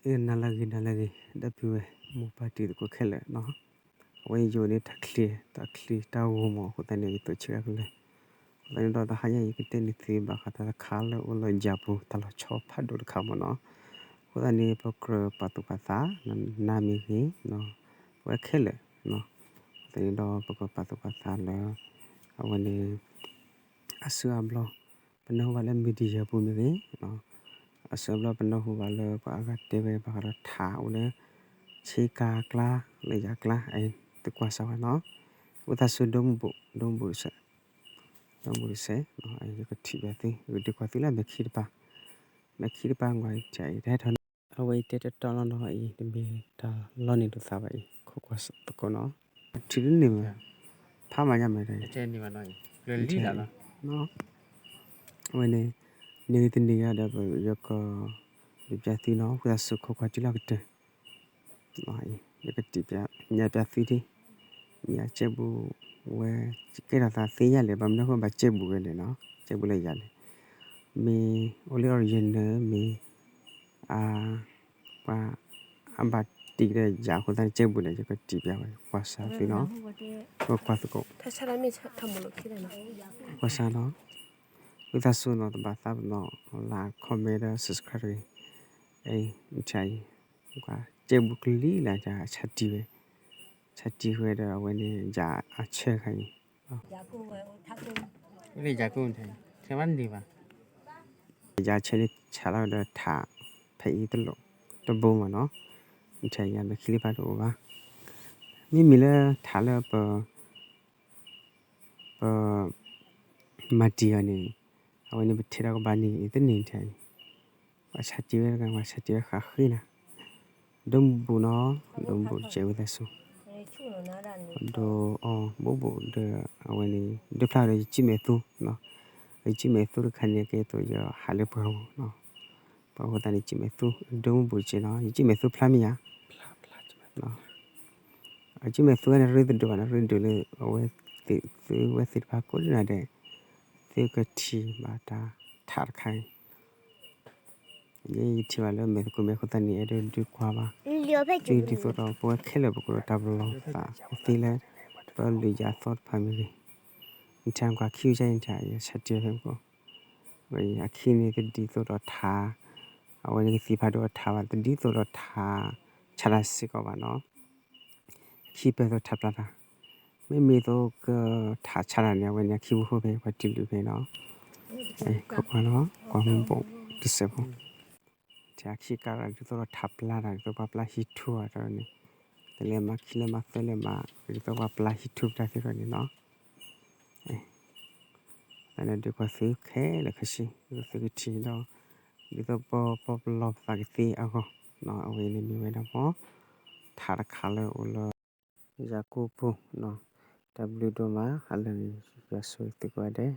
အနၤလၢအဂ့ၤ နၤလၢအဂ့ၤ ဒီပုၢ်ဝဲၢ်မိၢ်ပၢ်တံၤသကိးခဲလၢာ်နီၤ, အဝဲယိၤန့ၣ် တၢ်ချံ တၢ်ချံတၢ်ဂီၤမး အဃိသတးန့ၣ် ယသိးဆၢကလၢာ်, အဃိသတးန့ၣ်ဒီး တဟါညါအံၤ ယကတဲန့ၢ်သုဘၣ်ဃးတၢ်တခါလၢအိၣ်လၢယၤပူၤ တၢ်လီၤဆီဖးဒိၣ်တခါမးနီၤ, အဃိသတးန့ၣ် ပကြၢးပာ်သူၣ်ပာ်သး နၤမ့ၢ်ဂ့ၤ ပဝဲခဲလၢာ်နီၤ, အဃိသတးန့ၣ်ဒီး ပကပာ်သူၣ်ပာ်သးလၢ အဝဲန့ၣ် အစုအဘျီ ပနၢ်ဟူဘၣ်လၢ media ပူၤမ့ၢ်ဂ့ၤ, အစုအဘျီပနၢ်ဟူဘၣ်လၢ ပှၤအဂၤတဲဝဲဘၣ်ဃးဒီးထးအိၣ်လၢ ဆ့ကၤကျါ လၢယၤကျါ အံၤ သုကွၢ်စၢ်ဝဲနီၤ, ဝံသးစူၤ ဒိမူဘူၣ် ဒိမူဘူၣ်တစဲး, ဒိမူဘူၣ်တစဲး, ယကထံၣ်ဘၣ်သု ယကဒုးကွၢ်သုလၢမဲာ်ခံတပၤ, မဲာ်ခံတပၤ ကွၢ်အံၤ တဟဲထီၣ်န့ၣ် အဝဲအံၤတဲတတီလီၤနီၤ, အံၤတမ့ၢ်တၢ်လီန့ၢ်လိာ်သးဘၣ်အံၤ ခိၣ်ကွၢ်သကိးနီၤ, ထံၣ်တန့ၢ်ဘၣ်, ဖးမၤညါမဲာ်တၢ်အံၤ, အဝဲန့ၣ် န့ၢ်ဂ့ၤတန့ၢ်ဂ့ၤဒီး ယက ဒုးပျးသုနီၤ, ဝံသးစူၤ ခိၣ်ကွၢ်တုၤလီၤကတၢၢ် ယကတံၢ်ပျး ညါပျးသုဒ် မ့ၢ်အကဲဘူးဝဲ ကဲထီၣ်သးသ့ယၤလဲၣ်, ဘၣ်မနုၤအဃိဘၣ်ကဲဘူးဝဲလဲၣ်နီၤ, ကဲဘူးလၢယၤလဲၣ်, မ့ၢ်အိၣ်လၢ original မ့ၢ် အ ပှၤအဘၣ်တံၢ်ကဒီးယၤအဃိသတးန့ၣ် ကဲဘူးန့ၣ် ယကတံၢ်ပျးဝဲ ကွၢ်စၢ်သုနီၤ, ပကွၢ်သကိး ကွၢ်စၢ်နီၤ, ဝံသးစူၤနီၤ တဘၣ်သးပ့ၤနီၣ် like comment ဒီး subscribe တဂ့ၤ, အံၤ နထံၣ်အံၤ ကဲဘူးကလံၤလၢ် အဆၣ်တံၢ်ဝဲ, ဆၣ်တံၢ်ဝဲဒီးအဝဲန့ၣ် ယၤအဆၢခါအံၤ ယၤဆၢန့ၣ်ဆးလီၤဒီးထး ဖဲအံၤတလိၣ် တဘိမးနီၤ, နထံၣ်ယၤမဲာ်ခံလံပၢ်တအိၣ်ဘၣ်, မ့မ့ၢ်လၢထးလၢပ ပ မၤတံၢ်အီၤန့ၣ် အဝဲန့ၣ်ပထဲးထီၣ်ကဘၣ်န့ၣ် အံၤတန့ၢ်ထဲအံၤ, ပှၤဆါတံၢ်ဝဲတဂၤ ပှၤဆါတံၢ်ဝဲဃးဃ့နၤ, ဒိမူဘူၣ်နီၤ, ဒိမူဘူၣ်တစဲးဝံသးစူၤ, ဒိအီၤဘိးဘိးဒီး အဝဲန့ၣ် ဒုးဖျါဒီးယကံၣ်မဲာ်သူ, ယကံၣ်မဲာ်သူတခါန့ၣ် ကဲသိးယဟးလၢပှၢ်ပူၤ, ပှၤအဃိသတးန့ၣ် ကံၣ်မဲာ်သူ ဒိမူဘူၣ်တစဲးနီၤ, ယကံၣ်မဲာ်သူဖျါမ့ၢ်ဧါ အကံၣ်မဲာ်သူဝဲန့ၣ် ရ့တဒိၣ်ဘၣ်နီၤ, ရ့ဒိၣ်လၢအဝဲသ့ၣ် သုဝဲသ့ၣ်တဖၣ်ကိးဒ်နၤဒဲး သုကထံၣ်ဘၣ်တၢ်ထးတခါအံၤ, ယထံၣ်ဘၣ်လၢမဲာ်သကိးမဲာ်အဃိသတးန့ၣ် အဲၣ်ဒိးဒုးကွၢ်ဘၣ်, သုဒ်သိးဒီးပဝဲခဲလၢာ်ပကအိၣ်ဒီးတၢ်ပလီၢ်သးသ့လၢ ပလုၢ်ယၤသီတဖၣ်မ့ၢ်ဂ့ၤ, နထံၣ်ကွၢ်ခံကယါအံၤ နထံၣ်ယဆါတံၢ်ဖဲမုၢ်ကိၣ်, အခံန့ၣ်တဒ်သိးဒီးထး, အဝဲန့ၣ်ကသံၣ်ဖးဒိၣ်အထးဘၣ် တဒ်သိးဒီးထး ဆါတၢ်စ့ၢ်ကီးဘၣ်နီၤ ခံပၢၢ်သိးထးပျၢ်တၢ်, မ့မ့ၢ်သိးကထးဆါတၢ်န့ၣ် အဝဲန့ၣ်အခံပူၤဃိဖဲ ပှၤတံၢ်လုၢ်ဖဲနီၤ, ခိၣ်ကွၢ်နီၤ ကွၢ်မူဘိးတစဲးဖိ, ထံၣ်အခံကါရၢ်ဒ်သိးဒီးထးပျၢ်တၢ် ဒ်သိးပှၤပျၢ်ဟံၣ်ထူအီၤတၢ်န့ၣ်, တလဲၤမၤခံလဲၤမၤသၢလဲၤမၤ ဒ်သိးပှၤပျၢ်ဟံၣ်ထူပတၢ်သ့ၣ်တဖၣ်န့ၣ်နီၤ သးန့ၣ်ဒုးကွၢ်သုခဲလၢာ်ခဲဆ့ ဒ်သိးသုကထံၣ်ဒီး ဒ်သိးပပလီၢ်ပသးကသ့အဂီၢ်, အဝဲန့ၣ်မ့ၢ်ဝဲဒၣ်မ့ၢ် ထးတခါလၢအိၣ်လၢ ယၤကိာ်ပူၤ, တၢ်ဘျုးဒိၣ်မး ဟါလၢအဂ့ၤ ယွၤဆိၣ်ဂ့ၤသုကိးဂၤဒဲး.